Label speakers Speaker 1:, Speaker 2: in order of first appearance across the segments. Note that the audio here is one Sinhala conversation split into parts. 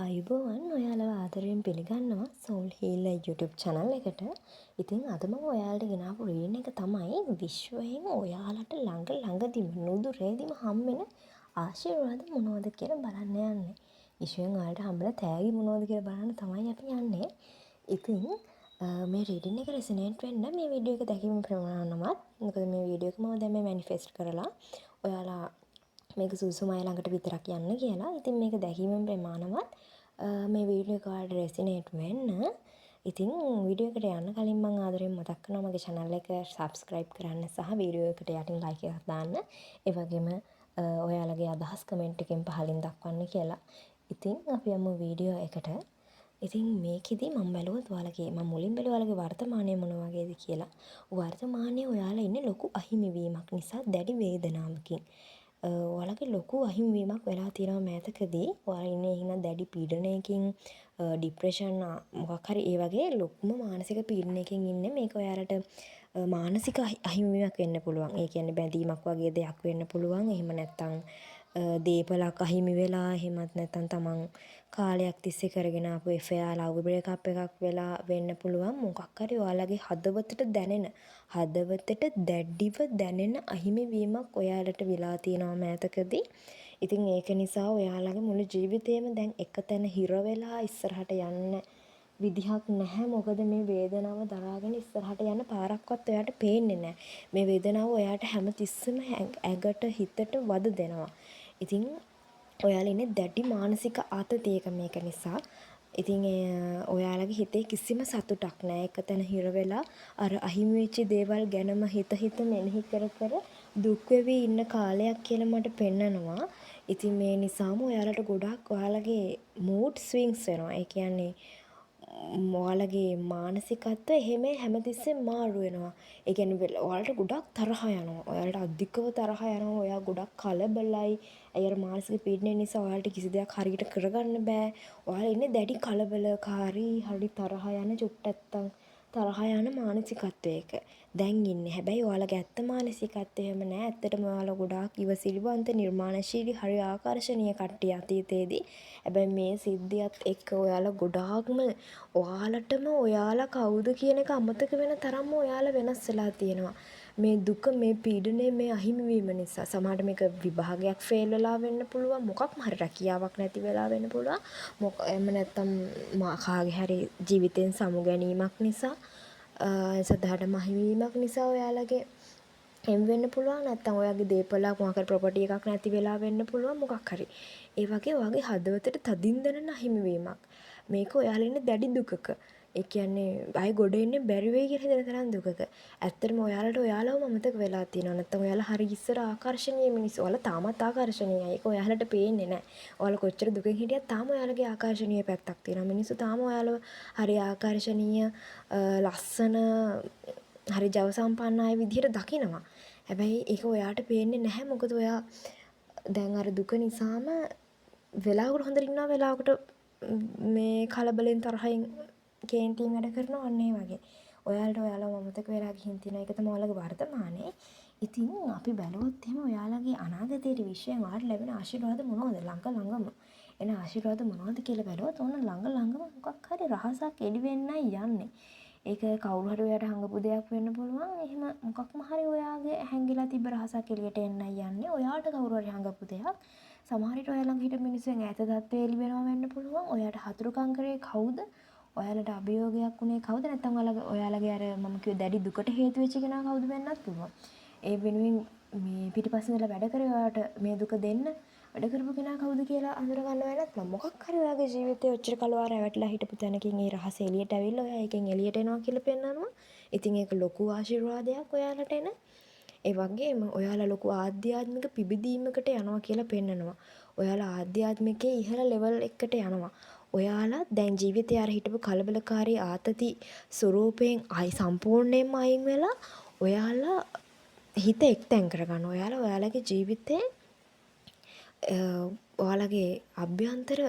Speaker 1: ආයුබෝවන්, ඔයාලව ආදරයෙන් පිළිගන්නවා සෝල් හීලර් YouTube channel එකට. ඉතින් අද මම ඔයාලට ගෙනාපු රීඩින් එක තමයි විශ්වයෙන් ඔයාලට ළඟ ළඟදිම නුදුරේදිම හම්බෙන ආශිර්වාද මොනවද කියලා බලන්න යන්නේ. විශ්වයෙන් ඔයාලට හම්බෙන තෑගි මොනවද කියලා බලන්න තමයි අපි යන්නේ. ඉතින් මේ රීඩින් එක රෙසනේට් වෙන්න මේ වීඩියෝ එක දැකීම ප්‍රමාණවත්. මොකද මේ වීඩියෝ එක මම දැන් මේ මැනිෆෙස්ට් කරලා ඔයාලා මේක සුදුසුම අය ළඟට විතරක් යන්න කියලා. ඉතින් මේක දැකීමෙන් ප්‍රමාණවත් මේ වීඩියෝ එක ඔයාලට රෙසනේට් වෙන්න. ඉතින් වීඩියෝ එකට යන්න කලින් මං ආදරෙන් මතක් කරනවා මගේ චැනල් එක සබ්ස්ක්‍රයිබ් කරන්න සහ වීඩියෝ එකට යටින් ලයික් එකක් දාන්න. ඒ වගේම ඔයාලගේ අදහස් කමෙන්ට් එකෙන් පහලින් දක්වන්න කියලා. ඉතින් අපි යමු වීඩියෝ එකට. ඉතින් මේකෙදි මම බැලුවොත් ඔයාලගේ, මම මුලින් බැලුවා ඔයාලගේ වර්තමානය මොන වගේද කියලා. වර්තමානයේ ඔයාලා ඉන්නේ ලොකු අහිමිවීමක් නිසා දැඩි වේදනාවකින්. ඔයාලගේ ලොකු අහිමිවීමක් වෙලා තියෙනවා මෑතකදී. ඔයාලා ඉන්නේ එහෙනම් දැඩි පීඩනයකින්, ඩිප්‍රෙෂන් මොකක් හරි ඒ වගේ ලොකුම මානසික පීඩනයකින් ඉන්නේ. මේක ඔයාලට මානසික අහිමිවීමක් වෙන්න පුළුවන්. ඒ කියන්නේ බැඳීමක් වගේ දෙයක් වෙන්න පුළුවන්. එහෙම නැත්නම් දේපලක් අහිමි වෙලා, එහෙමත් නැත්නම් තමන් කාලයක් තිස්සේ කරගෙන ආපු ඇෆෙයාර්, ලව් බ්‍රේක් අප් එකක් වෙලා වෙන්න පුළුවන්. මොකක් හරි ඔයාලගේ හදවතට දැනෙන, හදවතට දැඩිව දැනෙන අහිමිවීමක් ඔයාලට වෙලා තියෙනවා මෑතකදී. ඉතින් ඒක නිසා ඔයාලගේ මුළු ජීවිතේම දැන් එක තැන හිර වෙලා ඉස්සරහට යන්න විදිහක් නැහැ. මොකද මේ වේදනාව දරාගෙන ඉස්සරහට යන්න පාරක්වත් ඔයාට පේන්නේ නැහැ. මේ වේදනාව ඔයාට හැම තිස්සෙම ඇඟට හිතට වද දෙනවා. ඉතින් ඔයාලා ඉන්නේ දැඩි මානසික ආතතියක මේක නිසා. ඉතින් ඔයාලගේ හිතේ කිසිම සතුටක් නෑ. එක තැන හිර වෙලා අර අහිමි වෙච්ච දේවල් ගැනම හිත හිත මෙනෙහි කර කර දුක් වෙවී ඉන්න කාලයක් කියලා මට පෙන්නනවා. ඉතින් මේ නිසාම ඔයාලට ගොඩාක් ඔයාලගේ මූඩ් ස්විංස් වෙනවා. ඒ කියන්නේ ඔයාලගේ මානසිකත්වය එහෙම හැමතිස්සෙම මාරු වෙනවා. ඒ කියන්නේ ඔයාලට ගොඩක් තරහ යනවා. ඔයාලට අධිකව තරහ යනවා. ඔයා ගොඩක් කලබලයි. ඒ අර මානසික පීඩනය නිසා ඔයාලට කිසි දෙයක් හරියට කරගන්න බෑ. ඔයාලා ඉන්නේ දැඩි කලබලකාරී, හරි තරහ යන, චුට්ටක් තරහ යන මානසිකත්වයක දැන් ඉන්නේ. හැබැයි ඔයාලගේ ඇත්ත මානසිකත්වය එහෙම නෑ. ඇත්තටම ඔයාලා ගොඩාක් ඉවසිලිවන්ත, නිර්මාණශීලී, හරි ආකර්ෂණීය කට්ටිය අතීතයේදී. හැබැයි මේ සිද්ධියත් එක්ක ඔයාලා ගොඩාක්ම ඔයාලටම ඔයාලා කවුද කියන එක අමතක වෙන තරම්ම ඔයාලා වෙනස් වෙලා තියෙනවා. මේ දුක, මේ පීඩනය, මේ අහිමිවීම නිසා. සමහරට මේක විභාගයක් ෆේල් වෙලා වෙන්න පුළුවන්. මොකක්ම හරි රැකියාවක් නැති වෙලා වෙන්න පුළුවන්. එහෙම නැත්නම් කාගේ හරි ජීවිතෙන් සමු ගැනීමක් නිසා, සදහටම අහිමිවීමක් නිසා ඔයාලගේ එහෙම වෙන්න පුළුවන්. නැත්නම් ඔයාගේ දේපලක්, මොකක් හරි ප්‍රොපර්ටි එකක් නැති වෙලා වෙන්න පුළුවන්, මොකක් හරි. ඒ වගේ ඔයාගේ හදවතට තදින් දැනෙන අහිමිවීමක්. මේක ඔයාලා ඉන්නේ දැඩි දුකක. ඒ කියන්නේ ආයෙ ගොඩ එන්න බැරි වෙයි කියලා හිතෙන තරම් දුකක. ඇත්තටම ඔයාලට ඔයාලවම අමතක වෙලා තියෙනවා. නැත්නම් ඔයාලා හරි ඉස්සර ආකර්ෂණීය මිනිස්සු. ඔයාලා තාමත් ආකර්ෂණීයයි. ඒක ඔයාලට පේන්නේ නෑ. ඔයාලා කොච්චර දුකෙන් හිටියත් තාම ඔයාලගේ ආකර්ෂණීය පැත්තක් තියෙනවා. මිනිස්සු තාම ඔයාලව හරි ආකර්ෂණීය, ලස්සන, හරි ජව සම්පන්න අය විදිහට දකිනවා. හැබැයි ඒක ඔයාට පේන්නේ නැහැ. මොකද ඔයා දැන් අර දුක නිසාම වෙලාවකට හොඳට ඉන්නවා, වෙලාවකට මේ කලබලෙන්, තරහින්, කේන්තියෙන් වැඩ කරනවා, අන්න ඒ වගේ. ඔයාලට ඔයාලව අමතක වෙලා ගිහින් තියෙනවා. ඒක තමයි ඔයාලගේ වර්තමානය. ඉතින් අපි බැලුවොත් එහෙම ඔයාලගේ අනාගතයට විශ්වයෙන් ඔයාලට ලැබෙන ආශිර්වාද මොනවද? ළඟ ළඟම එන ආශිර්වාද මොනවද කියලා බැලුවොත් ඔන්න ළඟ ළඟම මොකක් හරි රහසක් එළි වෙන්නයි යන්නේ. ඒක කවුරු හරි ඔයාට හංගපු දෙයක් වෙන්න පුළුවන්. එහෙම මොකක්ම හරි ඔයාගේ හැංගිලා තිබ්බ රහසක් එළියට එන්නයි යන්නේ. ඔයාට කවුරු හරි හංගපු දෙයක්. සමහර විට ඔයා ළඟ හිටපු මිනිස්සුන් ඈත තත්ත්වය එළි වෙනවා වෙන්න පුළුවන්. ඔයාට හතුරුකම් කරේ කවුද? ඔයාලට අභියෝගයක් වුණේ කවුද? නැත්නම් ඔයාලගේ ඔයාලගේ අර මම කිව්වේ දැඩි දුකට හේතු වෙච්ච කෙනා කවුද වෙන්නත් පුළුවන්. ඒ වෙනුවෙන් මේ පිටිපස්සේ ඉඳලා වැඩ කරේ, ඔයාට මේ දුක දෙන්න වැඩ කරපු කෙනා කවුද කියලා අඳුර ගන්න වෙන්නත් පුළුවන්. මොකක් හරි ඔයාගේ ජීවිතේ ඔච්චර කල් ඔයා රැවටිලා හිටපු තැනකින් ඒ රහස එළියට ඇවිල්ලා ඔයා ඒකෙන් එළියට එනවා කියලා පෙන්නනවා. ඉතින් ඒක ලොකු ආශිර්වාදයක් ඔයාලට එන. ඒ වගේම ඔයාලා ලොකු ආධ්‍යාත්මික පිබිදීමකට යනවා කියලා පෙන්නනවා. ඔයාලා ආධ්‍යාත්මිකයේ ඉහළ ලෙවල් එකකට යනවා. ඔයාලා දැන් ජීවිතේ අර හිටපු කලබලකාරී ආතති ස්වරූපයෙන් ආයි සම්පූර්ණයෙන්ම අයින් වෙලා ඔයාලා හිත එක්තැන් කරගන්නවා. ඔයාලා ඔයාලගේ ජීවිතේ ඔයාලගේ අභ්‍යන්තර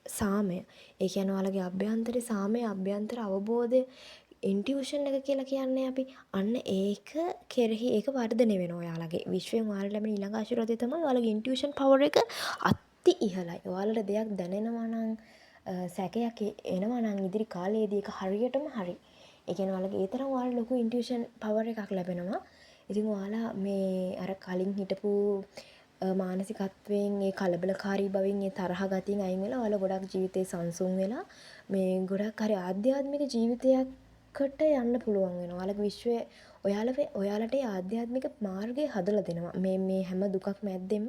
Speaker 1: සාමය, ඒ කියන්නේ ඔයාලගේ අභ්‍යන්තර සාමය, අභ්‍යන්තර අවබෝධය, ඉන්ටියුෂන් එක කියලා කියන්නේ අපි. අන්න ඒක කෙරෙහි ඒක වර්ධනය වෙනවා ඔයාලගේ. විශ්වයෙන් ඔයාලට ලැබෙන ඊළඟ ආශිර්වාදය තමයි ඔයාලගේ ඉන්ටියුෂන් පවර් එක. අති ඉහළයි. ඔයාලට දෙයක් දැනෙනවා නම්, සැකයක් එනවා නම් ඉදිරි කාලයේදී ඒක හරියටම හරි. ඒ කියන්නේ ඔයාලගේ ඒ තරම් ඔයාලට ලොකු ඉන්ටියුෂන් පවර් එකක් ලැබෙනවා. ඉතින් ඔයාලා මේ අර කලින් හිටපු මානසිකත්වයෙන්, ඒ කලබලකාරී බවින්, ඒ තරහ ගතියෙන් අයින් වෙලා ඔයාලා ගොඩක් ජීවිතේ සංසුන් වෙලා මේ ගොඩක් හරි ආධ්‍යාත්මික ජීවිතයකට යන්න පුළුවන් වෙනවා. ඔයාලගේ විශ්වය ඔයාලව ඔයාලට ඒ ආධ්‍යාත්මික මාර්ගය හදලා දෙනවා. මේ මේ හැම දුකක් මැද්දෙන්ම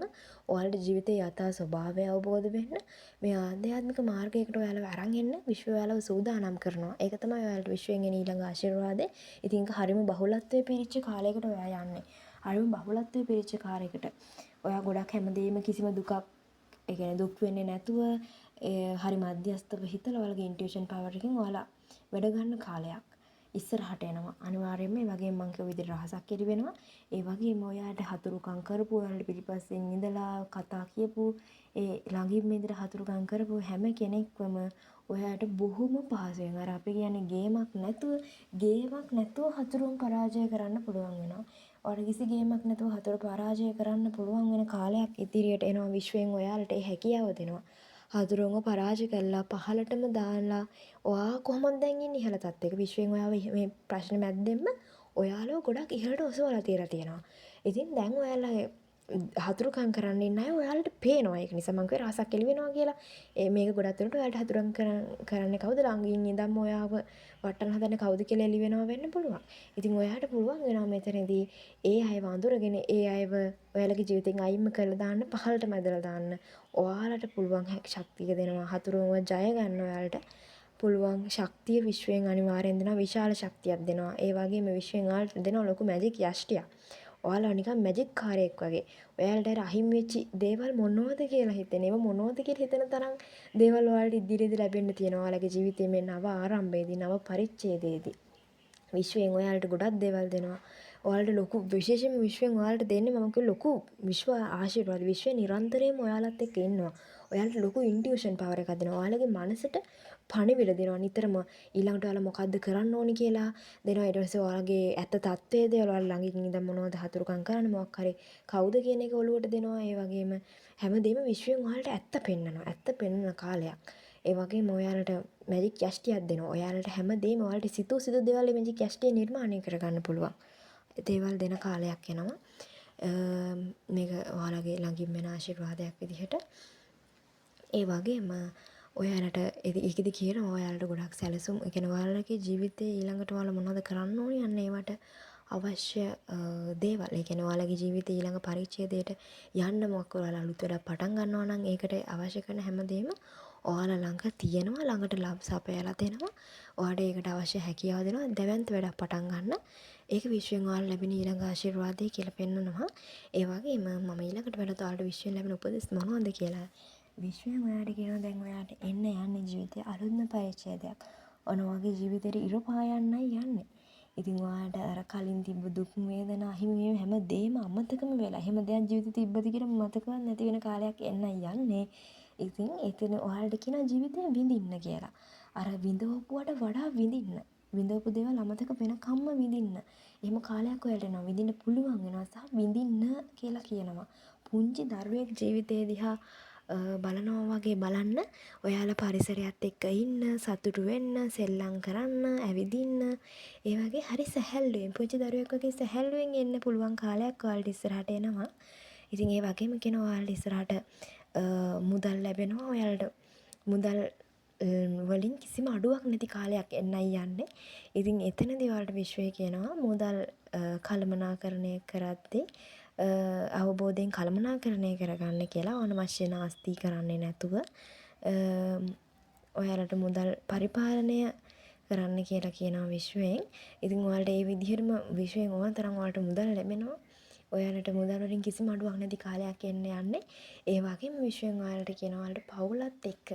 Speaker 1: ඔයාලට ජීවිතේ යථා ස්වභාවය අවබෝධ වෙන්න, මේ ආධ්‍යාත්මික මාර්ගයකට ඔයාලව අරන් එන්න විශ්වය ඔයාලව සූදානම් කරනවා. ඒක තමයි ඔයාලට විශ්වයෙන් එන ඊළඟ ආශිර්වාදය. ඉතින් ඒක හරිම බහුලත්වයේ පිරිච්ච කාලයකට ඔයා යන්නේ. හරිම බහුලත්වයේ පිරිච්ච කාලයකට. ඔයා ගොඩක් හැමදේම කිසිම දුකක්, ඒ කියන්නේ දුක් වෙන්නේ නැතුව, ඒ හරි මධ්‍යස්ථව හිතලා ඔයාලගේ ඉන්ටියුෂන් පවර් එකෙන් ඔයාලා වැඩ ගන්න කාලයක් ඉස්සරහට එනවා. අනිවාර්යයෙන්ම ඒ වගේම මං කිව්ව විදිහට රහසක් එළි වෙනවා. ඒ වගේම ඔයාට හතුරුකම් කරපු, ඔයාලට පිටිපස්සෙන් ඉඳලා කතා කියපු, ඒ ළඟින්ම ඉඳලා හතුරුකම් කරපු හැම කෙනෙක්වම ඔයාට බොහොම පහසුවෙන්, අර අපි කියන්නේ ගේමක් නැතුව, ගේමක් නැතුව හතුරුන් පරාජය කරන්න පුළුවන් වෙනවා. ඔයාලට කිසි ගේමක් නැතුව හතුරු පරාජය කරන්න පුළුවන් වෙන කාලයක් ඉදිරියට එනවා. විශ්වයෙන් ඔයාලට ඒ හැකියාව දෙනවා. හතුරුන්ව පරාජය කරලා පහළටම දාලා ඔයා කොහොමද දැන් ඉන්නේ ඉහළ තත්ත්වයක. විශ්වයෙන් ඔයාව මේ ප්‍රශ්න මැද්දෙන්ම ඔයාලව ගොඩක් ඉහළට ඔසවලා තියලා තියෙනවා. ඉතින් දැන් ඔයාලා හතුරුකම් කරන්න ඉන්න අය ඔයාලට පේනවා. ඒක නිසා මං කිව්වේ රහසක් එළි වෙනවා කියලා. ඒ මේක ගොඩක් වෙලාවට ඔයාලට හතුරුකම් කරන්නේ කවුද, ළඟින් ඉඳන්ම ඔයාව වට්ටන්න හදන්නේ කවුද කියලා එළි වෙනවා වෙන්න පුළුවන්. ඉතින් ඔයාට පුළුවන් වෙනවා මෙතනදී ඒ අයව අඳුරගෙන ඒ අයව ඔයාලගේ ජීවිතෙන් අයින්ම කරලා දාන්න, පහළටම ඇදලා දාන්න. ඔයාලට පුළුවන් ශක්තිය දෙනවා. හතුරුන්ව ජය ගන්න ඔයාලට පුළුවන් ශක්තිය විශ්වයෙන් අනිවාර්යෙන් දෙනවා. විශාල ශක්තියක් දෙනවා. ඒ වගේම විශ්වයෙන් ඔයාලට දෙනවා ලොකු මැජික් යෂ්ටියක්. ඔයාලා නිකන් මැජික් කාරයෙක් වගේ. ඔයාලට අර අහිමි වෙච්ච දේවල් මොනවද කියලා හිතෙන, ඒවා මොනවද කියලා හිතෙන තරම් දේවල් ඔයාලට ඉදිරියේදී ලැබෙන්න තියෙනවා. ඔයාලගේ ජීවිතයේ මේ නව ආරම්භයේදී, නව පරිච්ඡේදයේදී විශ්වයෙන් ඔයාලට ගොඩක් දේවල් දෙනවා. ඔයාලට ලොකු, විශේෂයෙන්ම විශ්වයෙන් ඔයාලට දෙන්නේ මම කිව්ව ලොකු විශ්ව ආශිර්වාද. විශ්වය නිරන්තරයෙන්ම ඔයාලත් එක්ක ඉන්නවා. ඔයාලට ලොකු ඉන්ටියුෂන් පවර් එකක් දෙනවා. ඔයාලගේ මනසට පණිවිඩ දෙනවා නිතරම. ඊළඟට ඔයාලා මොකද්ද කරන්න ඕනි කියලා දෙනවා. ඊට පස්සේ ඔයාලගේ ඇත්ත තත්ත්වය ද ඔයාලා ළඟින් ඉඳන් මොනවද හතුරුකම් කරන්නේ, මොකක් හරි කවුද කියන එක ඔලුවට දෙනවා. ඒ වගේම හැමදේම විශ්වයෙන් ඔයාලට ඇත්ත පෙන්නනවා. ඇත්ත පෙන්නන කාලයක්. ඒ වගේම ඔයාලට මැජික් යෂ්ටියක් දෙනවා. ඔයාලට හැමදේම ඔයාලට සිතූ සිතූ දේවල් මේ මැජික් යෂ්ටිය නිර්මාණය කරගන්න පුළුවන් දේවල් දෙන කාලයක් එනවා. මේක ඔයාලගේ ළඟින් එන ආශිර්වාදයක් විදිහට. ඒ වගේම ඔයාලට ඒකෙදි කියනවා ඔයාලට ගොඩක් සැලසුම්, ඒ කියන්නේ ඔයාලගේ ජීවිතේ ඊළඟට ඔයාලා මොනවද කරන්න ඕනි, අන්න ඒවට අවශ්‍ය දේවල්. ඒ කියන්නේ ඔයාලගේ ජීවිතේ ඊළඟ පරිච්ඡේදයට යන්න මොකක් ඔයාලා අලුත් වැඩක් පටන් ගන්නවා නම් ඒකට අවශ්‍ය කරන හැමදේම ඔයාලා ළඟ තියෙනවා, ළඟට සපයලා දෙනවා. ඔයාලට ඒකට අවශ්‍ය හැකියාව දෙනවා දැවැන්ත වැඩක් පටන් ගන්න. ඒක විශ්වයෙන් ඔයාලට ලැබෙන ඊළඟ ආශිර්වාදය කියලා පෙන්නනවා. ඒ වගේම මම ඊළඟට බලද්දී ඔයාලට විශ්වයෙන් ලැබෙන උපදෙස් මොනවද කියලා. විශ්වයෙන් ඔයාට කියනවා දැන් ඔයාට එන්න යන්නේ ජීවිතේ අලුත්ම පරිච්ඡේදයක්. ඔන්න ඔයාගේ ජීවිතේට ඉර පායන්නයි යන්නේ. ඉතින් ඔයාට අර කලින් තිබ්බ දුක් වේදනා අහිමි වීම හැම දේම අමතකම වෙලා, එහෙම දෙයක් ජීවිතේ තිබ්බද කියලා මතකවත් නැති වෙන කාලයක් එන්නයි යන්නේ. ඉතින් එතන ඔයාලට කියනවා ජීවිතේ විඳින්න කියලා. අර විඳවපුවට වඩා විඳින්න. විඳවපු දේවල් අමතක වෙනකම්ම විඳින්න. එහෙම කාලයක් ඔයාලට එනවා. විඳින්න පුළුවන් වෙනවා සහ විඳින්න කියලා කියනවා. පුංචි දරුවෙක් ජීවිතේ දිහා බලනවා වගේ බලන්න. ඔයාලා පරිසරයත් එක්ක ඉන්න, සතුටු වෙන්න, සෙල්ලම් කරන්න, ඇවිදින්න. ඒ වගේ හරි සැහැල්ලුවෙන්, පුංචි දරුවෙක් වගේ සැහැල්ලුවෙන් ඉන්න පුළුවන් කාලයක් ඔයාලට ඉස්සරහට එනවා. ඉතින් ඒ වගේම කියනවා ඔයාලට ඉස්සරහට මුදල් ලැබෙනවා. ඔයාලට මුදල් වලින් කිසිම අඩුවක් නැති කාලයක් එන්නයි යන්නේ. ඉතින් එතනදී ඔයාලට විශ්වය කියනවා මුදල් කළමනාකරණය කරද්දී අවබෝධයෙන් කළමනාකරණය කරගන්න කියලා, අනවශ්‍ය නාස්ති කරන්නේ නැතුව ඔයාලට මුදල් පරිපාලනය කරන්න කියලා කියනවා විශ්වයෙන්. ඉතින් ඔයාලට ඒ විදිහටම විශ්වයෙන් ඕන තරම් ඔයාලට මුදල් ලැබෙනවා. ඔයාලට මුදල් වලින් කිසිම අඩුවක් නැති කාලයක් එන්න යන්නේ. ඒ වගේම විශ්වයෙන් ඔයාලට කියනවා ඔයාලට පවුලත් එක්ක,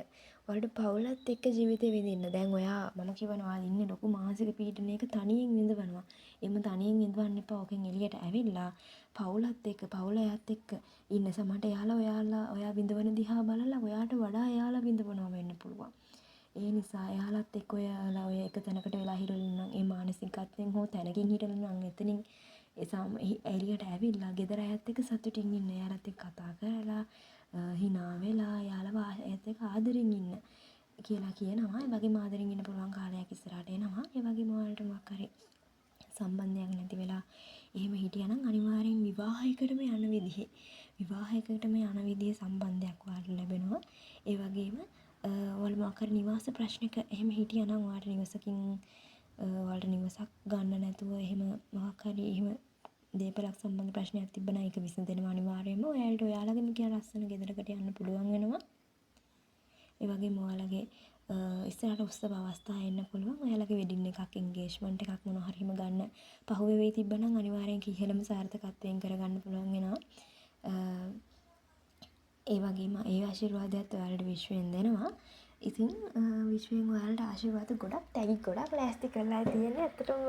Speaker 1: ඔයාලට පවුලත් එක්ක ජීවිතේ විඳින්න. දැන් ඔයා, මම කියවනේ, ඔයා ඉන්නේ ලොකු මානසික පීඩනයක තනියෙන් විඳවනවා. එහෙම තනියෙන් විඳවන්න එපා. ඕකෙන් එළියට ඇවිල්ලා පවුලත් එක්ක, පවුල අයත් එක්ක ඉන්න. සමහරට එයාලා ඔයාලා ඔයා විඳවන දිහා බලලා ඔයාට වඩා එයාලා විඳවනවා වෙන්න පුළුවන්. ඒ නිසා එයාලත් එක්ක ඔයාලා ඔය එක තැනකට වෙලා හිටලා නම්, ඒ මානසිකත්වයෙන් හෝ තැනකින් හිටලා නම්, එතනින් එළියට ඇවිල්ලා ගෙදර අයත් එක්ක සතුටින් ඉන්න. එයාලත් එක්ක කතා කරලා හිනා වෙලා එයාලා ඒත් එක්ක ආදරෙන් ඉන්න කියලා කියනවා. ඒ වගේම ආදරෙන් ඉන්න පුළුවන් කාලයක් ඉස්සරහට එනවා. ඒ වගේම ඔයාලට මොකක් හරි සම්බන්ධයක් නැති වෙලා එහෙම හිටියා නම් අනිවාර්යෙන් විවාහයකටම යන විදිහේ සම්බන්ධයක් ඔයාලට ලැබෙනවා. ඒ වගේම ඔයාලා මොකක් හරි නිවාස ප්‍රශ්නක එහෙම හිටියා නම් ඔයාලට නිවසකින් ඔයාලට නිවසක් ගන්න නැතුව එහෙම මොකක් හරි එහෙම දේපලක් සම්බන්ධ ප්‍රශ්නයක් තිබ්බ නම් ඒක විසඳෙනවා අනිවාර්යයෙන්ම. ඔයාලට ඔයාලගේම කියලා ලස්සන ගෙදරකට යන්න පුළුවන් වෙනවා. ඒ වගේම ඔයාලගේ ඉස්සරහට උත්සව අවස්ථා එන්න පුළුවන්. ඔයාලගේ වෙඩින් එකක්, එන්ගේජ්මන්ට් එකක් මොනවා හරි එහෙම ගන්න පහු වෙවී තිබ්බ නම් අනිවාර්යෙන් ඒක ඉහළම සාර්ථකත්වයෙන් කරගන්න පුළුවන් වෙනවා. ඒ වගේම ඒ ආශිර්වාදයත් ඔයාලට විශ්වයෙන් දෙනවා. ඉතින් විශ්වයෙන් ඔයාලට ආශිර්වාද ගොඩක්, තෑගි ගොඩක් ලෑස්ති කරලා තියෙන්නේ. ඇත්තටම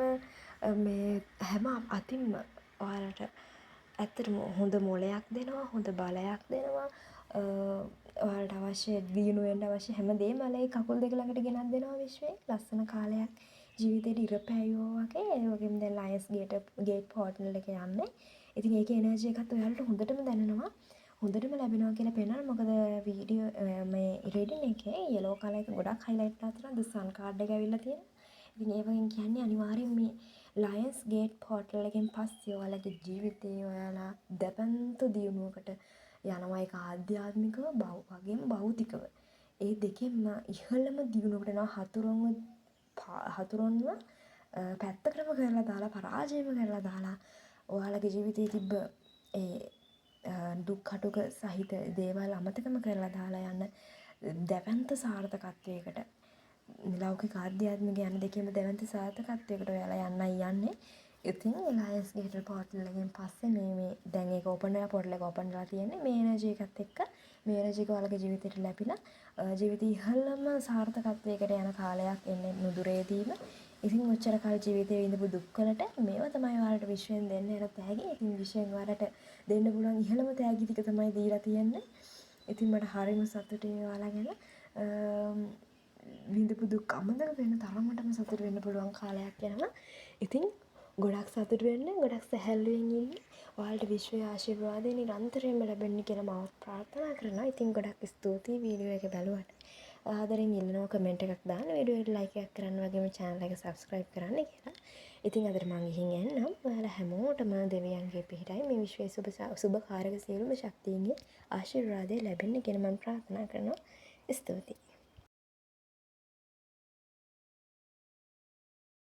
Speaker 1: මේ හැම අතින්ම ඔයාලට ඇත්තටම හොඳ මොළයක් දෙනවා, හොඳ බලයක් දෙනවා. ඔයාලට අවශ්‍ය දියුණු වෙන්න අවශ්‍ය හැම දේම ඔයාලගේ කකුල් දෙක ළඟට ගෙනත් දෙනවා විශ්වයෙන්. ලස්සන කාලයක් ජීවිතේට ඉර පෑයුවා වගේ. ඒ වගේම දැන් ලයන්ස් ගේට් ගේට් පෝටල් එක යන්නේ. ඉතින් ඒකේ එනර්ජි එකත් ඔයාලට හොඳටම දැනෙනවා. හොඳටම ලැබෙනවා කියලා පෙන්නනවා. මොකද වීඩියෝ මේ රීඩින් එකේ යෙලෝ කලර් එක ගොඩක් හයිලයිට් වෙලා තියෙනවා. ද සන් කාඩ් එක ඇවිල්ලා තියෙනවා. ඉතින් ඒ වගේම කියන්නේ අනිවාර්යෙන් මේ ලයන්ස් ගේට් පෝටල් එකෙන් පස්සේ ඔයාලගේ ජීවිතේ ඔයාලා දැවැන්ත දියුණුවකට යනවා. ඒක ආධ්‍යාත්මිකව වගේම භෞතිකව. ඒ දෙකෙන්ම ඉහළම දියුණුවකට යනවා. හතුරුන්ව පැත්තකටම කරලා දාලා, පරාජයම කරලා දාලා, ඔයාලගේ ජීවිතේ තිබ්බ ඒ දුක් කටුක සහිත දේවල් අමතකම කරලා දාලා යන දැවැන්ත සාර්ථකත්වයකට, ලෞකික ආධ්‍යාත්මික යන දෙකේම දැවැන්ත සාර්ථකත්වයකට ඔයාලා යන්නයි යන්නේ. ඉතින් ලයන්ස් ගේට් පෝටල් එකෙන් පස්සේ මේ මේ දැන් ඒක ඕපන් වෙලා, පෝටල් එක ඕපන් වෙලා තියෙන්නේ. මේ එනර්ජි එකත් එක්ක මේ එනර්ජි එක ඔයාලගේ ජීවිතේට ලැබිලා ජීවිතේ ඉහළම සාර්ථකත්වයකට යන කාලයක් එන්නේ නුදුරේදීම. ඉතින් ඔච්චර කල් ජීවිතේ විඳපු දුක් වලට මේවා තමයි ඔයාලට විශ්වයෙන් දෙන්න යන තෑගි. ඉතින් විශ්වයෙන් ඔයාලට දෙන්න පුළුවන් ඉහළම තෑගි ටික තමයි දීලා තියෙන්නේ. ඉතින් මට හරිම සතුටුයි ඔයාලා ගැන. විඳපු දුක් අමතක වෙන තරමටම සතුටු වෙන්න පුළුවන් කාලයක් එනවා. ඉතින් ගොඩක් සතුටු වෙන්න, ගොඩක් සැහැල්ලුවෙන් ඉන්න. ඔයාලට විශ්වයේ ආශිර්වාදය නිරන්තරයෙන්ම ලැබෙන්න කියලා මමත් ප්‍රාර්ථනා කරනවා. ඉතින් ගොඩක් ස්තුතියි වීඩියෝ එක බැලුවට. ආදරෙන් ඉල්ලනවා කමෙන්ට් එකක් දාන්න, වීඩියෝ එකට ලයික් එකක් කරන්න වගේම චැනල් එක සබ්ස්ක්‍රයිබ් කරන්න කියලා. ඉතින් අදට මං ගිහින් එන්නම්. ඔයාලා හැමෝටම දෙවියන්ගේ පිහිටයි මේ විශ්වයේ සුබ සුබකාරක සියලුම ශක්තීන්ගේ ආශිර්වාදය ලැබෙන්න කියලා මං ප්‍රාර්ථනා කරනවා. ස්තුතියි.